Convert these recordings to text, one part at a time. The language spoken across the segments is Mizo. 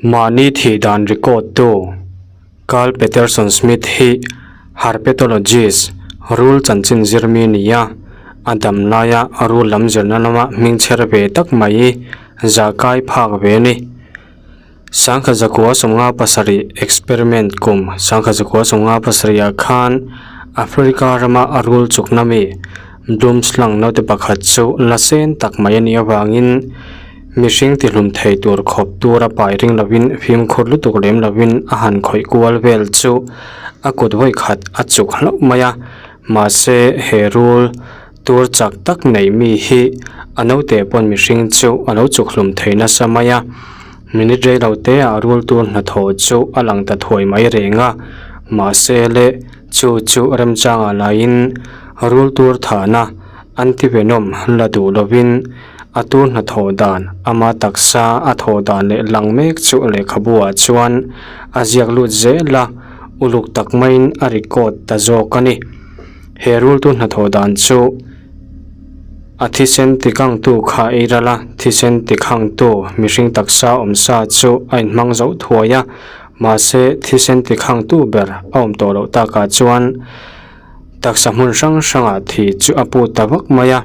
Mahni thih dan record tu Karl Peterson Smith hi herpetologist, rul chanchin zirmi ni a, a dam laia rul lam zirna lama hmingchher ve tak mai zah kai phak ve a ni. Sangkhat zakua 57 experiment kum sangkhat zakua 57 ah khan Africa rama a rul chukna mi Boomslang naute pakhat chu la sen tak mai a nih avangin mihring tihlum thei tur khawp tura pai ring lovin fimkhur lutuk lem lovin a han khawih kual vel chu a kut vawi khat a chuk hlauh mai a, mahse he rul tur chak tak nei mi hi a naute pawn mihring chu a lo chuk hlum thei nasa mai a, minute rei lo te ah rul tur hnathawh chu a lang ta thuai mai reng a, mahse le chu chu remchangah laiin rul tur thahna antivenom la duh lovin a tur hnathawh dan ama taksa a thawh dan leh lang mek chu lehkhabu ah chuan a ziak lut zel a, uluk tak maiin a record ta zawk a ni. He rultu hnathawh dan chu a thisen tikangtu kha ei ral a, thisen tikhangtu mihring taksa awmsa chu a inhmang zo thuai a, mahse thisen tikhangtu ber a awm tawh loh takah chuan taksa hmun hrang hrangah thi chu a put ta vak mai a,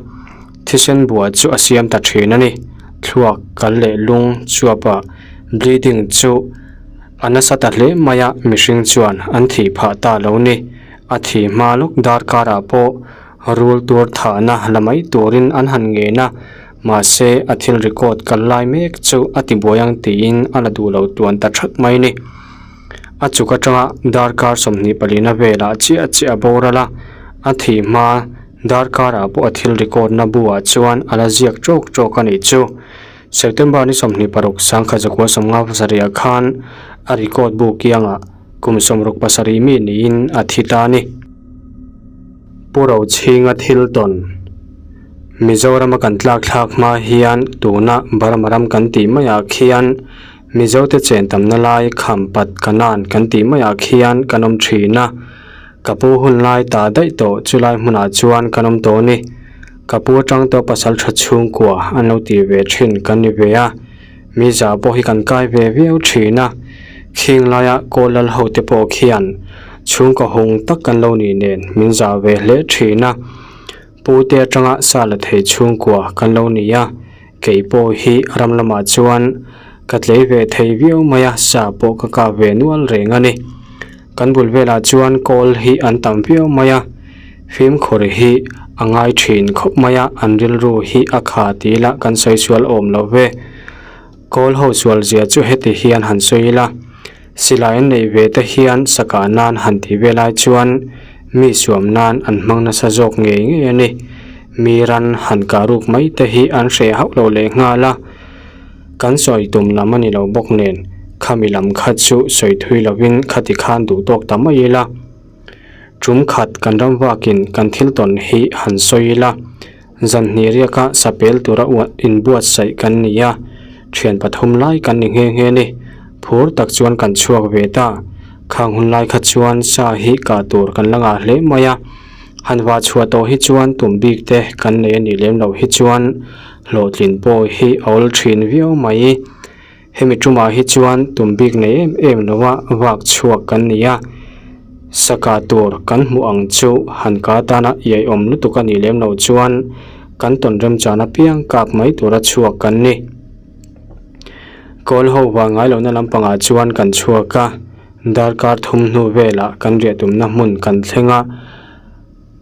thisen buah chu a siam ta thin a ni. Thluak kal leh lung chuapah bleeding chu a nasa ta hle mai a, mihring chuan an thih phah ta lo ni. A thih hma lawk darkarah pawh rul tur thahna la mai turin an han ngen a, mahse a thil record kal lai mek chu a ti buai ang tiin a la duh lo tuan ta thak mai ni. A chuk atanga darkar 24 na velah chiah chiah a boral a, a thih hma darkarah pawh a thil record na buah chuan a la ziak tawk tawk a nih chu. September ni 26 sangkhat zakua 57 ah khan a record bu kiangah Kum 67 mi niin a thi ta a ni. Pu Rochhinga thil tawn Mizorama kan tlak thlak hma hian tuna Burma ram kan tih maiah khian Mizote chen tamna lai Khampat Kanan kan tih maiah khian kan awm thin a. Ka pu hun lai ta daih tawh chulai hmunah chuan kan awm tawh a ni. Ka pu atang tawh pasal tha chhungkua an lo tih ve thin kan ni ve a. Mi zah pawh hi kan kai ve viau thin a, khing laia kawl lal ho te pawh khian chhungkaw hung tak kan lo nih nen min zah ve hle thin a. Pu te atanga sa la thei chhungkua kan lo ni a, kei pawh hi ram lamah chuan ka tlei ve thei viau mai a, sa pawh ka kap ve nual reng a ni. Kan bul velah chuan kawl hi an tam viau mai a, fimkhur hi a ngai thin khawp mai a, an rilru hi a kha ti ila kan sawi sual awm lo ve. Kawl ho sual zia chu heti hian han sawi ila, silai an neih ve te hian sakah nan han tih ve lai chuan mi suam nan an hmang nasa zawk ngei ngei a ni. Mi ran han kah ruk mai te hi an hreh hauh lo leh nghal a. Kan sawi tum lam a ni lo bawk nen, khami lam kha chu sawi thui lovin khati khan duh tawk ta mai ila. Tum khat kan ram vakin kan thil tawn hi han sawi ila, zan hnih riaka sapel tura uah inbuatsaih kan ni a, thian pathum lai kan ni nghe nghe ni. Phur tak chuan kan chhuak ve ta. Khang hun lai kha chuan sa hi kah tur kan la ngah hle mai a, han vah chhuah tawh hi chuan tum bik te kan nei a nih lem loh hi chuan Hlawhtlin pawh hi a awl thin viau mai. Hemi tumah hi chuan tum bik nei em em lova vak chhuak kan ni a. Saka tur kan hmuh ang chu han ka tana iaiawm lutuk a nih lem loh chuan kan tawn remchan apiang kap mai tura chhuak kan ni. Kawl ho vang ngai lohna lampangah chuan kan chhuak a, darkar thum hnu velah kan riah tumna hmun kan thleng a.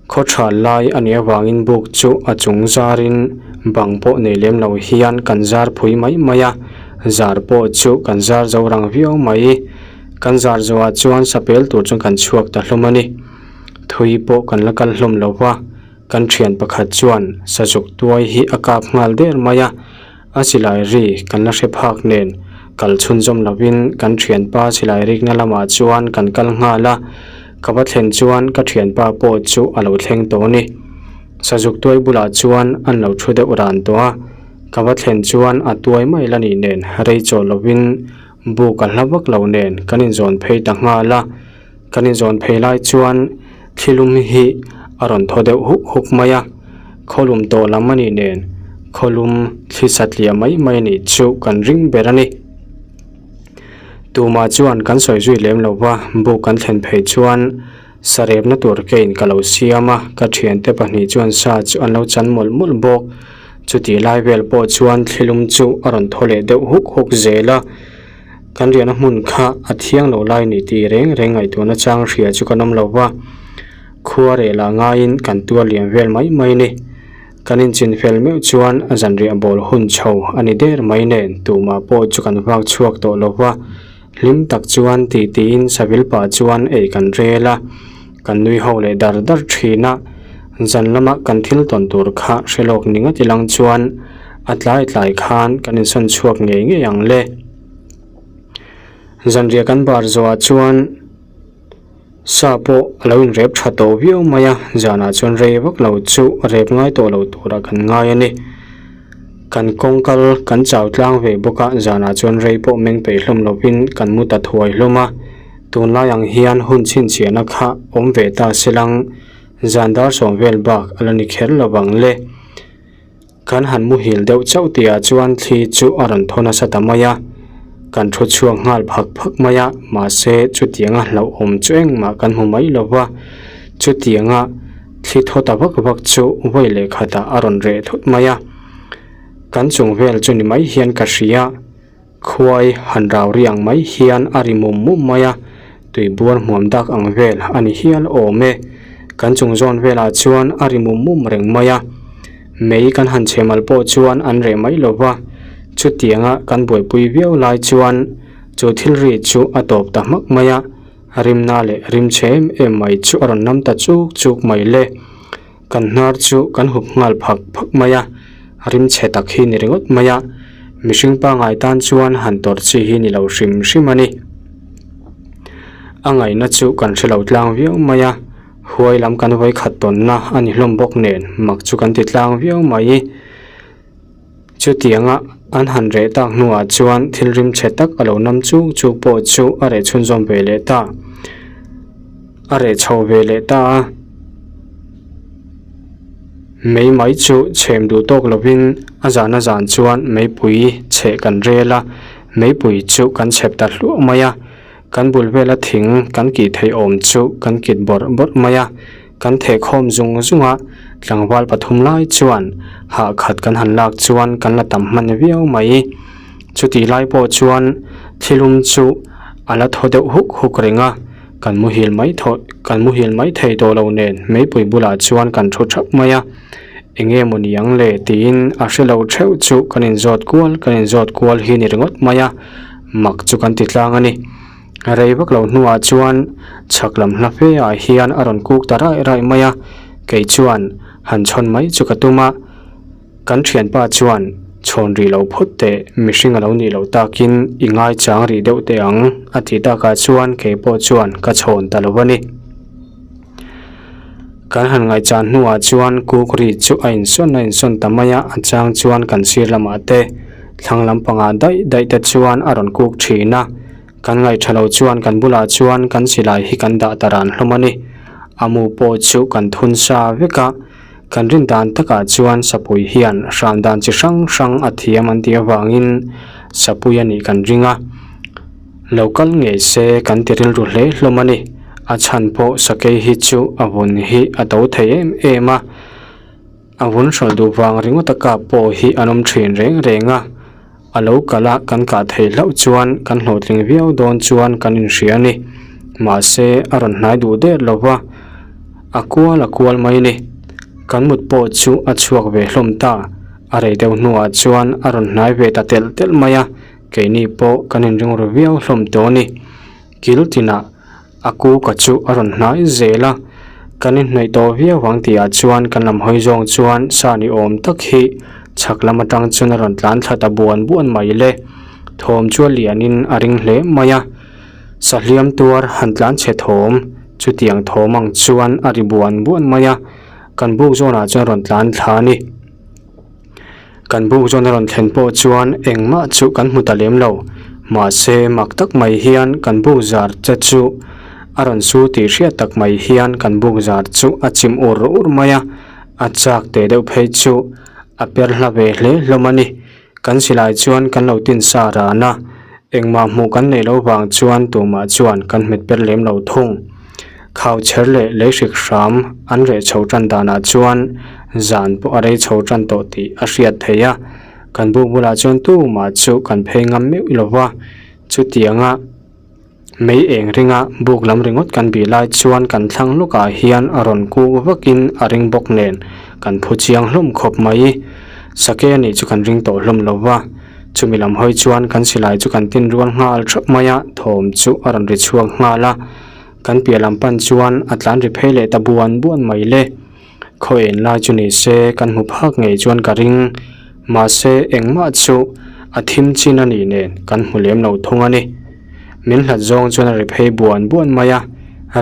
Khaw tha lai a nih avangin buk chu a chung zarin bang pawh nei lem lo hian kan zar phui mai mai a, zar pawh chu kan zar zo rang viau mai. Kan zar zawhah chuan sapel tur chuan kan chhuak ta hlawm a ni. Thui pawh kan la kal hlawm lo va, kan thian pakhat chuan sazuk tuai hi a kap nghal der mai a, a silai ri kan la hre phak nen kal chhunzawm lovin kan thianpa silai rikna lamah chuan kan kal nghal a, ka va thlen chuan ka thianpa pawh chu a lo thleng tawh a ni. Sazuk tuai bulah chuan an lo thu deuh ran tawh a, ka va thlen chuan a tuai mai la nih nen rei chaw lovin buk a hla vak lo nen kan inzawn phei ta nghal a, kan inzawn phei lai chuan thilum hi a rawn thaw deuh huk huk mai a, khawlum tawh lam a nih nen khawlum thli satliah mai mai a nih chu kan ring ber a ni. Tumah chuan kan sawi zui lem lo va, buk kan thlen phei chuan sarepna tur kein ka lo siam a, ka thiante pahnih chuan sa chu an lo chan mawlh mawlh bawk. Chutih lai vel pawh chuan thlilum chu a rawn thaw leh deuh huk huk zel a, kan riahna hmun kha a thiang lo lai ni tih reng reng ngaihtuahna chang hria chu kan awm lo va, khua reh lah ngaiin kan tuar liam vel mai mai a ni. Kan inchin fel meuh chuan a zanriah bawl hun chho a ni der mai nen tumah pawh chu kan vak chhuak tawh lo va, hlim tak chuan tih tiin Savil pa chuan ei kan rel a, kan nui ho leh dar dar thin a, zan lama kan thil tawn tur kha hre lawk ni ngawt ilang chuan a tlai tlai khan kan insawn chhuak ngei ngei ang le. Zanriah kan bar zawhah chuan. Sa pawh a lo inrep tha tawh viau mai a, zanah chuan rei vak lo chu rep ngai tawh lo turah kan ngai a ni. Kan kawng kal kan chau tlang ve bawk a, zanah chuan rei pawh meng peih hlawm lovin kan mu ta thuai hlawm a. Tunlai ang hian hun chhinchhiahna kha awm ve ta se lang, zan dar sawm vel bak a la ni kher lo vang le. Kan han muhil deuh chauh tihah chuan thli chu a rawn thaw nasa ta mai a, kan thu chhuak nghal phak phak mai a, mahse chutianga hlauhawm chu engmah kan hmu mai lo va, chutianga thli thaw ta vak vak chu vawi leh khatah a rawn reh thut mai a, kan chung vel chu ni mai hian ka hria. Khuai han rau ri ang mai hian a ri mum mum mai a, tui buar hmuam dak ang vel a ni hial awm e. Kan chung zawn velah chuan a ri mum mum reng mai a, mei kan han chhe mal pawh chuan an reh mai lo va, chutianga kan buaipui viau lai chuan chu thil ri chu a tawp ta hmak mai a, rimna leh rimchhe em em mai chu a rawn nam ta chuk chuk mai le. Kan hnar chu kan hup nghal phak phak mai a, rimchhe tak hi ni ringawt mai a, mihring pangngai tan chuan han tawrh chi hi ni lo hrim hrim a ni. A ngaihna chu kan hre lo tlang viau mai a, huai lam kan vawi khat tawnna a ni hlawm bawk nen mak chu kan ti tlang viau mai. Chutianga an han reh tak hnuah chuan thil rimchhe tak a lo nam chuk chuk pawh chu a reh chhunzawm ve leh ta. A reh chho ve leh ta a. Mei mai chu chhem duh tawk lovin a zan a zan chuan meipui chheh kan rel a, meipui chu kan chhep ta hluah mai a. Kan bul vela thing kan kih theih awm chu kan kit bawrh bawrh mai a. Kan theh khawm zung zung a, tlangval pathum lai chuan hah khat kan han lak chuan kan la tam hman viau mai. Chutih lai pawh chuan thilum chu a la thaw deuh huk huk reng a, kan muhil mai thaw kan muhil mai thei tawh lo nen meipui bulah chuan kan thu thap mai a, eng nge maw ni ang le tiin a hre lo theuh chu kan inzawt kual kan inzawt kual hi ni ringawt mai a, mak chu kan ti tlang a ni. Rei vak lo hnuah chuan chhak lam hla fe ah hian a rawn kuk ta raih raih mai a, kei chuan han chhawn mai chu ka tum a, kan thianpa chuan chhawn rih lo phawt teh mihring a lo nih loh takin i ngaichang rih deuh teh ang a tih takah chuan kei pawh chuan ka chhawn ta lo a ni. Kan han ngaihchan hnuah chuan kuk ri chu a insawn a insawn ta mai a, a chang chuan kan sir lamah te thlang lampangah daih daih te chuan a rawn kuk thin a, kan ngaihṭha lo chuan kan bulah chuan kan silai hi kan dah ta ran hlawm a ni. A mu pawh chu kan thun sa vek a, kan rin dan takah chuan sapui hian hram dan chi hrang hrang a thiam an tih avangin sapui a nih kan ring a. Lo kal ngei se kan ti rilru hle hlawm a ni. A chhan pawh sakei hi chu a vun hi a to thei em em a. A vun hrawlh duh vang ringawt a kap pawh hi an awm thin reng reng a. A lo kal a kan kah theih hlauh chuan kan hlawhtling viau dawn chuan kan inhria a ni. Mahse a rawn hnai duh der lo va, a kual a kual mai a ni. Kan mut pawh chu a chhuak ve hlawm ta. A rei deuh hnuah chuan a rawn hnai ve ta telh telh mai a. Keini pawh kan inring ru viau hlawm tawh a ni. Kil tinah a kuka chu a rawn hnai zel a, kan inhnaih tawh viau ang tihah chuan kan lam hawi zawng chuan sa ni awm tak hi chhak lam atang chuan a rawn tlan thla ta buan buan mai le. Thawm chu a lianin a ring hle mai a, sahliam tuar han tlan chhe thawm chutiang thawm ang chuan a ri buan buan mai a, kan buk zawnah chuan a rawn tlan thla a ni. Kan buk zawn a rawn thlen pawh chuan engmah chu kan hmu ta lem lo. Mahse, mak tak mai hian kan buk zar che chu a rawn su tih hriat tak mai hian kan buk zar chu a chim ur ur mai a, a chak teh deuh phei chu a per hla ve hle hlawm a ni. Kan silai chuan kan lo tin sa ran a. Engmah hmuh kan neih loh vang chuan tumah chuan kan hmet per lem lo thung. Khau chher leh lei hrik hram an reh chho tan danah chuan zan pawh a rei chho tan tawh tih a hriat theih a. Kan buk bulah chuan tumah chu kan phei ngam meuh lo va, chutianga mei eng ringa buk lam ringawt kan bih lai chuan kan thlang lawkah hian a rawn kuk vakin a ring bawk nen kan phu chiang hlawm khawp mai. Sake anih chu kan ring tawh hlawm lo va, chumi lam hawi chuan kan silai chu kan tin rual nghal thap mai a, thawm chu a rawn ri chhuak nghal a, kan piah lam pan chuan a tlan ri phei leh ta buan buan mai le. Khaw en lai chu ni se kan hmu phak ngei chuan ka ring, mahse engmah chu a thim chin a nih nen kan hmu lem lo thung a ni. Min hlat zawng chuan a ri phei buan buan mai a,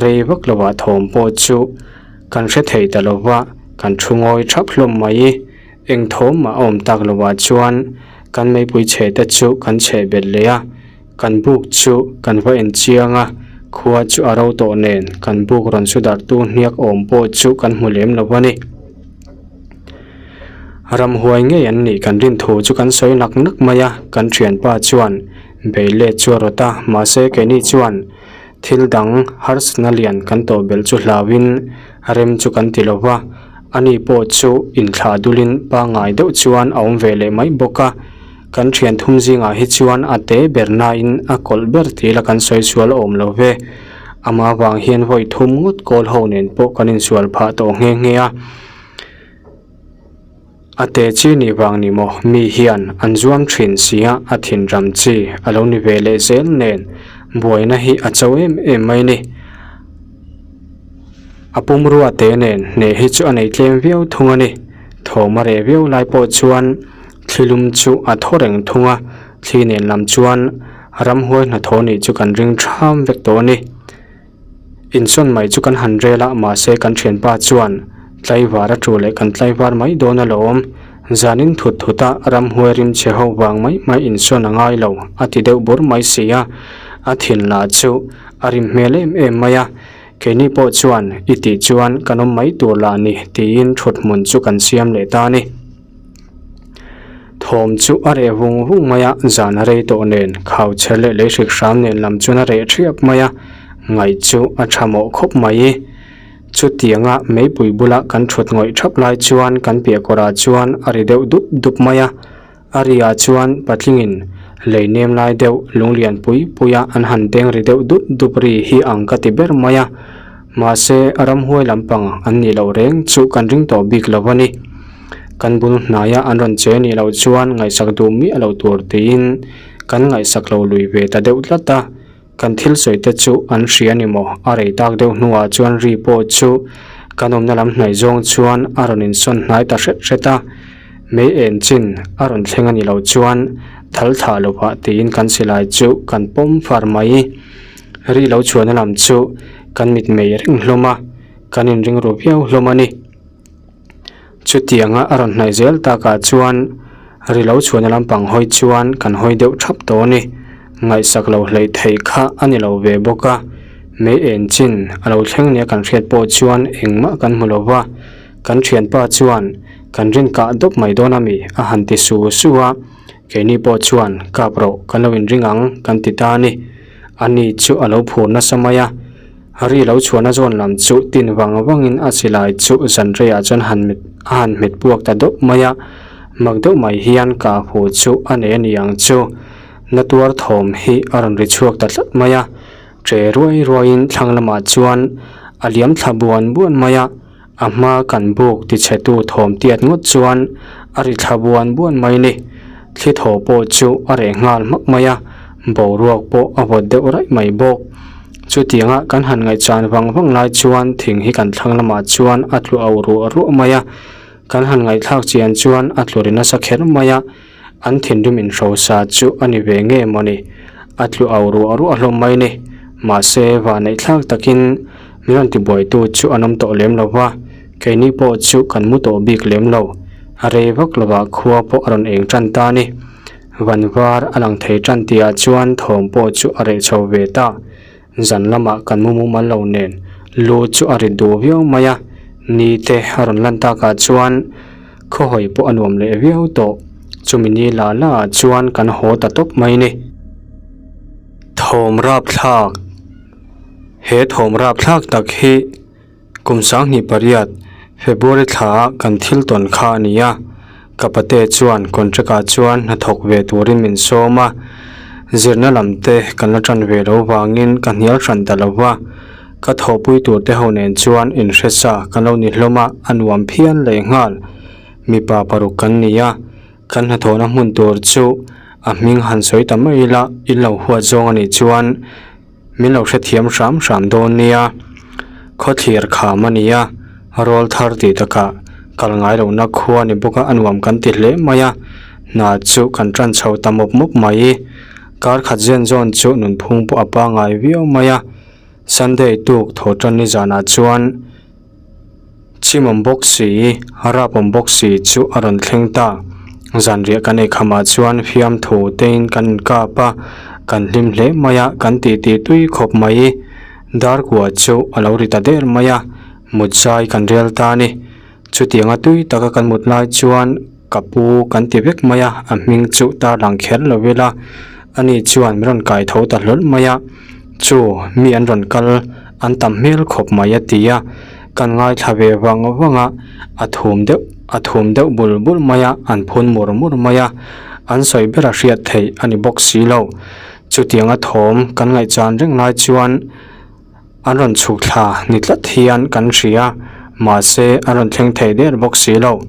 rei vak lovah thawm pawh chu kan hre thei ta lova, kan thu ngawi thap hlawm mai. Eng thawm mah a awm tak lovah chuan kan meipui chhe te chu kan chheh belh leh a. Kan buk chu kan va en chiang a, khua chu a ro tawh nen kan buk rawn su darhtu hniak awm pawh chu kan hmu lem lo a ni. Ramhuai ngei an nih kan rin thu chu kan sawi nak nak mai a, kan thianpa chuan bei let chu a rawt a, mahse keini chuan thil dang harsatna lian kan tawh belh chu hlauhin rem chu kan ti lo va, ani pawh chu inthlah dulin pangngai deuh chuan a awm ve leh mai bawk a. Kan thian thum zingah hi chuan a te ber nain a kawlh ber tih la kan sawi sual awm lo ve. Amah vang hian vawi thum ngawt kawl ho nen pawh kan insual phah tawh nghe nghe a. A te chi nih vang ni maw mi hian an zuam thin sia a thinram chi a lo ni ve leh zel nen buaina hi a cho em em mai ni. A pumrua te nen hneh hi chu a nei tlem viau thung a ni. Thawm a reh viau lai pawh chuan. Thlilum chu a thaw reng thung a, thli nen lam chuan ramhuai hnathawh nih chu kan ring tham vek tawh a ni. Insawn mai chu kan han rel a, mahse kan thianpa chuan tlaivar a tu leh kan tlaivar mai dawn alawm. Zanin thut thut a ramhuai rim chhe ho vang mai mai insawn a ngai lo a ti deuh bur mai si a, a thin lah chu a rim hmel em em mai a. Keini pawh chuan i tih chuan kan awm mai tur lah ni tiin thut hmun chu kan siam leh ta a ni. Thawm chu a reh vung vung mai a, zan a rei tawh nen khau chher leh lei hrik hram nen lam chuan a reh thiap mai a, ngaih chu a tha mawh khawp mai. Chutianga meipui bula kan thut ngawih thap lai chuan kan piah kawrah chuan a ri deuh dup dup mai a, a ri ah chuan patlingin lei nem lai deuh lunglian pui pui a an han deng ri deuh dup dup ri hi ang ka ti ber mai a, mahse ramhuai lampang an nih loh reng chu kan ring tawh bik lo a ni. Kan bul hnaia an rawn che nih loh chuan ngaihsak duh miah loh tur tiin kan ngaihsak lo lui ve ta deuh tlat a, kan thil sawi te chu an hria ni maw? A rei tak deuh hnuah chuan ri pawh chu kan awmna lam hnaih zawng chuan a rawn insawn hnai ta hret hret a, mei en chin a rawn thleng a nih loh chuan thal thlah lovah tiin kan silai chu kan pawm far mai. Ri lo chhuahna lam chu kan mitmei reng hlawm a, kan inring ru viau hlawm a ni. Chutianga a rawn hnaih zel takah chuan ri lo chhuahna lampang hawi chuan kan hawi deuh thap tawh a ni. Ngaihsak lo hleih theih kha a ni lo ve bawk a, mei en chin a lo thleng nia kan hriat pawh chuan engmah kan hmu lo va, kan thianpa chuan kan rin kah dawp mai dawn a mi a han ti su su a, keini pawh chuan kap rawh kan lo inring ang kan ti ta a ni. Ani chu a lo phur nasa mai a. Ri lo chhuahna zawn lam chu tin vang vangin a silai chu zanreiah chuan han mit a han hmet puak ta deuh mai a, mak deuh mai hian ka hu chu a nei a ni ang chu. Na tuar thawm hi a rawn ri chhuak ta tlat mai a, ṭe ruai ruaiin thlang lamah chuan a liam thla buan buan mai a, a hma kan buk tichhetu thawm tiat ngawt chuan a ri thla buan buan mai ni. Thli thaw pawh chu a reh nghal hmak mai a, boruak pawh a vawt deuh raih mai bawk. Chutianga kan han ngaihchan vang vang lai chuan thing hi kan thlang lamah chuan a tlu au ruah ruah mai a, kan han ngaihthlak chian chuan a tlu ri nasa kher mai a, an thinrim inhrosa chu a ni ve nge mawni, a tlu au ruah ruah hlawm mai ni. Mahse, vahneih thlak takin min rawn tibuaitu chu an awm tawh lem lo va, keini pawh chu kan mu tawh bik lem lo, a rei vak lovah khua pawh a rawn eng tan ta a ni. Van var a lang thei tan tihah chuan thawm pawh chu a reh chho ve ta. Zan lamah kan mu mumal lo nen lu chu a rit duh viau mai a, ni te a rawn lan takah chuan khawhawi pawh a nuam leh viau tawh. Chumi ni la la ah chuan kan haw ta tawp mai ni. Thawm rapthlak He thawm rapthlak tak hi kum 28 February thla ah kan thil tawn kha a ni a, ka pate chuan contract ah chuan hnathawk ve turin min sawm a, zirna lam te kan la tan ve lo vangin ka hnial hran ta lo va, ka thawhpui tur te ho nen chuan inhre sa kan lo ni hlawm a, a nuam phian lehnghal. Mipa paruk kan ni a. Kan hnathawhna hmun tur chu a hming han sawi ta mai ila, in lo huat zawng a nih chuan min lo hrethiam hram hram dawn nia. Khawthlir kham a ni a, rawl thar tih takah kal ngai lohna khua a ni bawk a, a nuam kan ti hle mai a, hna chu kan tan chho ta mawp mawp mai. Kar khat zen zawn chu nunphung pawh a pangai viau mai a, Sunday tuk thaw tan ni zanah chuan, Chimawm bawk si, rapawm bawk si chu a rawn thleng ta. Zanriah kan ei khamah chuan fiamthu tein kan inkap a, kan hlim hle mai a, kan titi tui khawp mai. Darkua chu a lo ri ta der mai a, mut zai kan rel ta a ni. Chutianga tui taka kan mut lai chuan ka pu kan ti vek mai a, a hming chu tarlang kher lo ila, ani chuan min rawn kai tho ta hlawl mai a. Chu mi an rawn kal an tam hmel khawp mai a ti a, kan ngaithla ve vang vang a, a thum deuh a thum deuh bul bul mai a, an phun mur mur mai a, an sawi ber a hriat theih a ni bawk si lo. Chutianga thawm kan ngaihchan reng lai chuan an rawn chhuk thla ni tlat hian kan hria, mahse an rawn thleng thei der bawk si lo.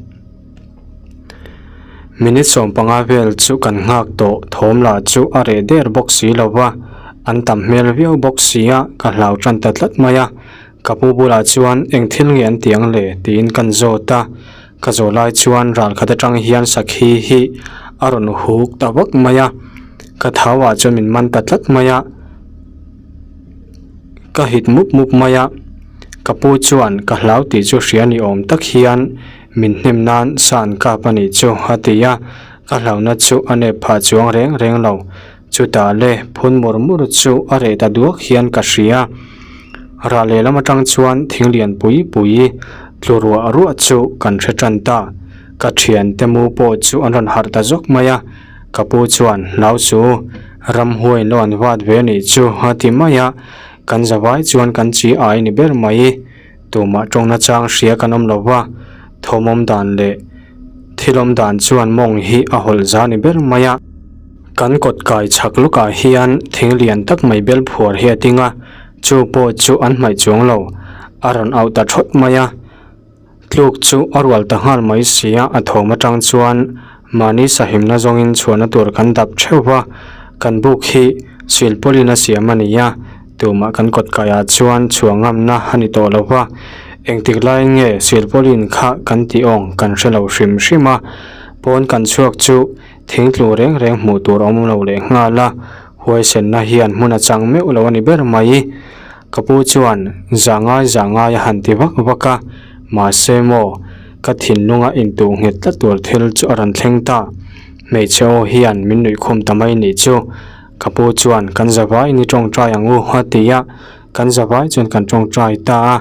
Minute 15 vel chu kan nghak tawh thawm lah chu a reh der bawk si lo va, an tam hmel viau bawk si a, ka hlau tan ta tlat mai a. Ka pu bulah chuan eng thil nge an tih ang le tiin kan zawt a, ka zawh lai chuan ral khat atang hian sakhi hi a rawn huk ta vak mai a, ka thau ah chuan min man ta tlat mai a, ka hit mup mup mai a, ka pu chuan ka hlau tih chu hria ni awm tak hian Min hnem nan san kap a nih chu a ti a, ka hlauhna chu a nep phah chuang reng reng lo. Chutah le phun mur mur chu a reh ta duak hian ka hria. Rah lehlam atang chuan thing lian pui pui tlu ruah ruah chu kan hre tan ta. Ka thiante mu pawh chu an rawn harh ta zawk mai a, ka pu chuan hlau chu ramhuai lo an vat ve a nih chu a ti mai a, kan zavai chuan kan chi ai ni ber mai. Tumah tawngna chang hria kan awm lo va, thawmawm dan leh thilawm dan chuan mawng hi a hawlh za ni ber mai a. Kan kawt kai chhak lawkah hian thing lian tak mai bel phuar hi a ding a, chu pawh chu an hmaih chuang lo, a rawn auh ta thawt mai a. Tluk chu a rual ta nghal mai si a, a thawm atang chuan mahni sahimna zawngin chhuahna tur kan dap theuh va, kan buk hi silpawlin a siam a ni a. Tumah kan kawt kaiah chuan chhuah ngamna a ni tawh lo va, engtik laiin nge silpawlin kha kan tih awng kan hre lo hrim hrim a, pawn kan chhuak chu thing tlu reng reng hmuh tur a awm lo leh nghal a, huaisenna hian hmun a chang meuh lo a ni ber mai. Ka pu chuan zah ngai zah ngai a han ti vak vak a, mahse maw ka thinlunga intuh nghet tlat tur thil chu a rawn thleng ta, hmeichhe aw hian min nuih khum ta mai nih chu. Ka pu chuan kan zavai ni tawngtai ang u a ti a, kan zavai chuan kan tawngtai ta a,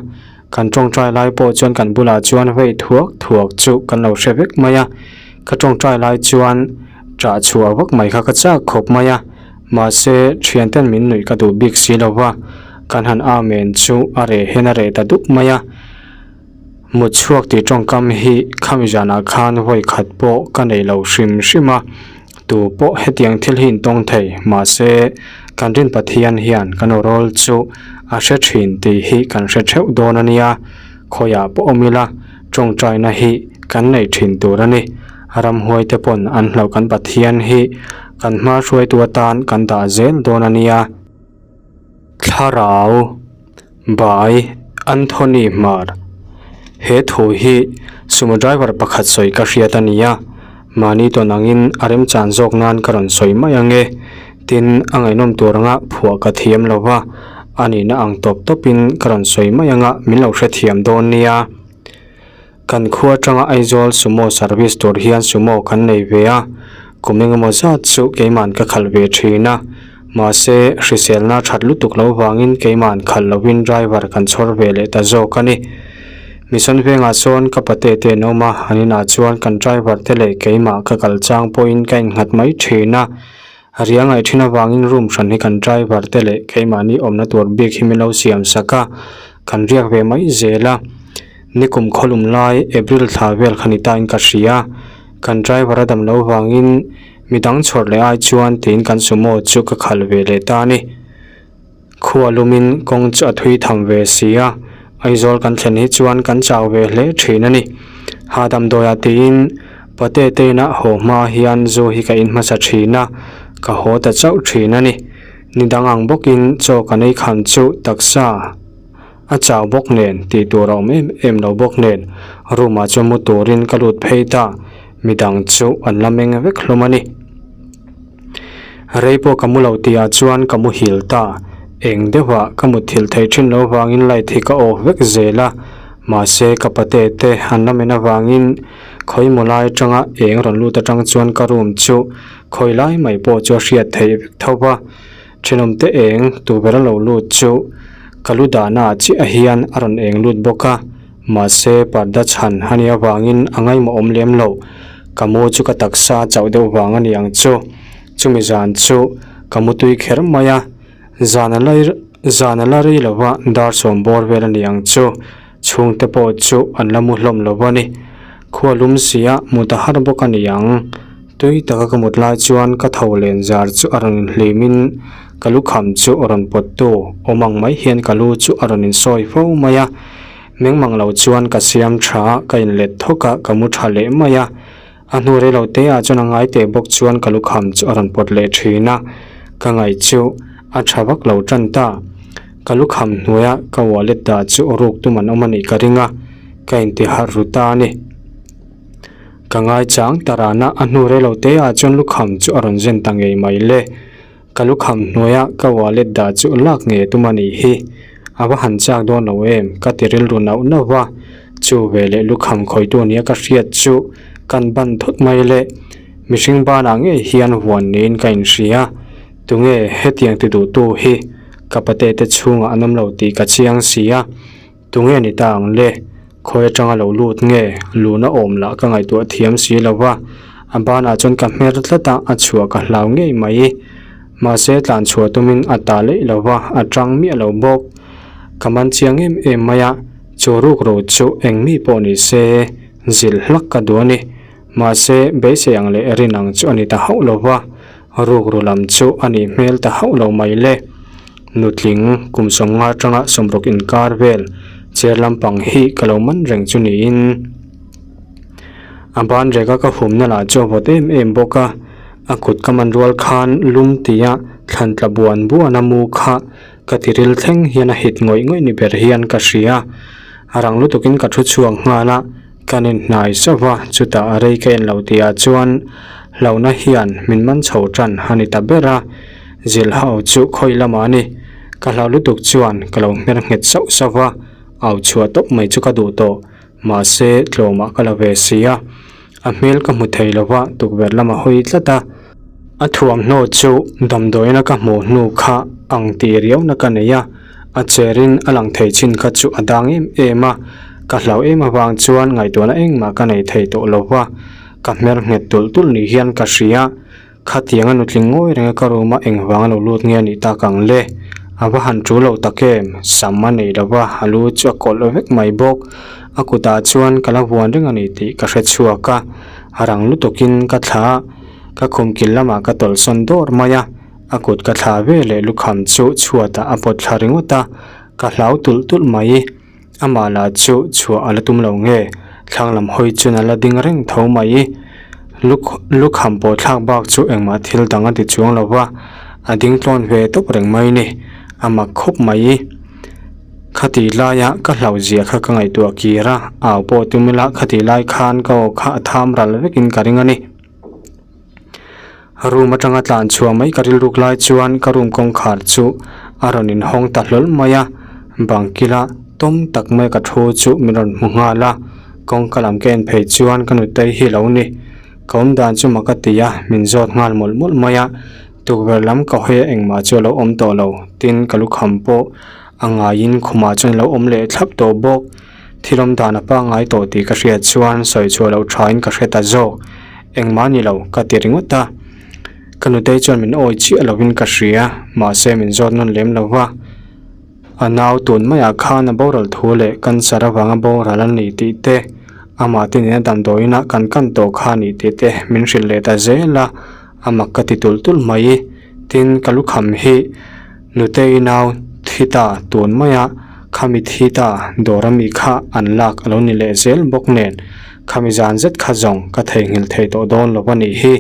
kan tawngtai lai pawh chuan kan bulah chuan vei thuak thuak chu kan lo hre vek mai a, ka tawngtai lai chuan ṭah chhuah vak mai kha ka chak khawp mai a, mahse thianten min nuih ka duh bik si lo va, kan han amen chu a reh hian a reh ta dup mai a. Mut chhuak tih tawngkam hi khami zanah khan vawi khat pawh ka nei lo hrim hrim a, tu pawh hetiang thil hi intawng thei mahse kan rin Pathian hian kan awrawl chu a hre thin tih hi kan hre theuh dawn a nia, khawiah pawh awm ila tawngtaina hi kan nei thin tur a ni. Ramhuai te pawn an hlauh kan Pathian hi kan hma hruaitu atan kan dah zel dawn a nia. Thlarau by Anthony Hmar He thu hi sumo driver pakhat sawi ka hriat a ni a, mahni tawn angin a remchan zawk nan ka rawn sawi mai ang e. Tin, a ngaihnawm tur anga phuah ka thiam lo va, a nihna ang tawp tawpin ka rawn sawi mai anga min lo hrethiam dawn nia. Kan khua atanga Aizawl sumo service tur hian sumo kan nei ve a, kum engemaw zat chu keiman ka khalh ve thin a, mahse hriselna that lutuk lo vangin keiman khalh lovin driver kan chhawr ve leh ta zawk a ni. Mission vengah sawn ka pate te an awm a, an inah chuan kan driver te leh keimah ka kal chang pawhin ka innghat mai thin a. Riah ngaih thin avangin room hran hi kan driver te leh keimahni awmna tur bik hi min lo siam sak a, kan riak ve mai zel a. Nikum khawlum lai April thla vel kha ni tain ka hria. Kan driver a dam lo vangin midang chhawr leh ai chuan tiin kan sumo chu ka khalh ve leh ta a ni. Khua lumin kawng chu a thui tham ve si a, Aizawl kan thlen hi chuan kan chau ve hle thin a ni. Hahdam dawiah tiin pate te inah haw hma hian zu hi ka in hmasa thin a, ka haw ta chauh thin a ni. Ni dang ang bawkin chaw kan ei kham chu taksa a chau bawk nen tih tur a awm em em lo bawk nen room ah chuan mu turin ka lut phei ta, midang chu an la meng vek hlawm a ni. Rei pawh ka mu lo tih ah chuan ka muhil ta, eng deuh ah ka mutthilh theih thin lo vangin light hi ka off vek zel a, mahse ka pate te an la men avangin khawi maw lai atanga eng rawn lut atang chuan ka room chu khawi lai mai pawh chu a hriat theih vek tho va, thenawm te eng tukverh a lo lut chu ka lu dahna ah chiah hian a rawn eng lut bawk a. Mahse, parda chhan a nih avangin a ngaihmawh awm lem lo. Ka mu chu ka taksa chauh deuh vang a ni ang chu. Chumi zan chu ka mu tui kher mai a, zan a la zan a la rei lo va, dar sawm bawr vel a ni ang chu. Chhungte pawh chu an la mu hlawm lo a ni. Khua lum sia mut a har bawk a ni ang. Tui taka ka mut lai chuan ka tho len zar chu a rawn inhlimin ka lukham chu a rawn pawt tu awm ang mai hian ka lu chu a rawn insawi fo mai a. Mengmang lo chuan ka siam tha a, ka inlet thawk a, ka mu tha leh mai a. A hnu rei lo te ah chuan a ngai teh bawk chuan ka lukham chu a rawn pawt leh thin a, ka ngaih chu a tha vak lo tan ta. Ka lukham hnuaia ka wallet dah chu ruk tum an awm a nih ka ring a, ka inti harh ru ta a ni. Ka ngai chang ta ran a, a hnu rei lo te ah chuan lukham chu a rawn zen ta ngei mai le. Ka lukham hnuaia ka wallet dah chu lak ngei tum a nih hi. A va han chak dawn lo em? Ka ti rilru nauh nauh va. Chu veleh lukham khawitu nia ka hriat chu kan ban thut mai le. Mihring banah ngei hian huan niin ka inhria. Tunge hetiang ti duhtu hi ka pate te chhungah an awm lo tih ka chiang si a. Tunge ni ta ang le? Khawi atanga lo lut nge? Luna awm lah ka ngaihtuah thiam si lo va, a banah chuan ka hmer tlat a, a chhuah ka hlau ngei mai. Mahse tlan chhuah tumin a ta leih lo va, a tang miah lo bawk. Ka man chiang em em mai a, chu ruk ro chu eng mi pawh ni se, zilh hlak ka duh a ni. Mahse beisei ang leh rin ang chu a ni ta hauh lo va, ruk ru lam chu a nih hmel ta hauh lo mai le. Nutling kum sawmnga atanga sawmruk inkar vel chair lampang hi ka lo man reng chu niin a ban reka ka humna lah chu a vawt em em bawk a, a kut ka man rual khan lum tia thlan tla buan buan a mu kha ka tiril thleng hian a hit ngawih ngawih ni ber hian ka hria. A rang lutukin ka thu chhuak nghal a, kan inhnai sauh va, chutah a rei ka en lo tih ah chuan hlauhna hian min man chho tan a ni ta ber a, zilh ho chu khawi lamah a ni. Ka hlau lutuk chuan ka lo hmer nghet sauh sauh va, au chhuah tawp mai chu ka duh tawh, mahse tlawmah ka la ve si a, a hmel ka hmu thei lo va, tukverh lamah hawi tlat a. A thuamhnaw chu damdawiina ka hmuh hnu kha ang tih riauna ka nei a, a cherin a lang thei chin kha chu a dang em em a, ka hlau em avang chuan ngaihtuahna engmah ka nei thei tawh lo va, ka hmer nghet tulh tulh ni hian ka hria. Khatiang a nutling ngawi reng a ka room a engvang a lo lut nge a nih tak ang le? A va han tul lo tak em? Sam a nei lo va, a lu chu a kawlh vek mai bawk. A kutah chuan ka la vuan reng a ni tih ka hre chhuak a, a rang lutukin ka thla a. Ka khum kil lamah ka tawlhsawn dawr mai a, a kut ka thla ve leh lukham chu chhuatah a pawt thla ringawt a, ka hlau tulh tulh mai. Amah lah chu chhuah a la tum lo nge, thlang lam hawi chuan a la ding reng tho mai. Lukham pawh thlak bak chu engmah thil dang a ti chuang lo va, a ding tlawn ve tawp reng mai ni, a mak khawp mai. Khati laia ka hlauh zia kha ka ngaihtuah kir a, au pawh tum ila khati lai khan ka aw kha a tham ral vekin ka ring a ni. Room atanga tlan chhuah mai ka rilruk lai chuan ka room kawngkhar chu a rawn inhawng ta hlawl mai a, bang kila tawm tak mai ka thu chu min rawn hmu nghal a, kawngka lam ka en phei chuan ka nutei hi lo ni. Ka awm dan chu mak a ti a, min zawt nghal mawlh mawlh mai a, tukverh lam ka hawi a engmah chu a lo awm tawh lo, tin ka lukham pawh a ngaiin khumah chuan a lo awm leh thlap tawh bawk. Thil awm dan a pangngai tawh tih ka hriat chuan sawi chhuah loh thain ka hre ta zawk. Engmah ni lo, ka ti ringawt a. Ka nutei chuan min awi chiah lovin ka hria, mahse min zawt nawn lem lo va. A nau tun maiah khan a boral thu leh cancer avanga boral a ni tih te, amah te nena damdawiin ah kan kan tawh kha a ni tih te min hrilh leh ta zel a, a mak ka ti tulh tulh mai. Tin, ka lukham hi nutei nau thi ta tun maia khami thi ta dawr ami kha an lak a lo ni leh zel bawk nen, khami zan zet kha zawng ka theihnghilh thei tawh dawn lo a nih hi.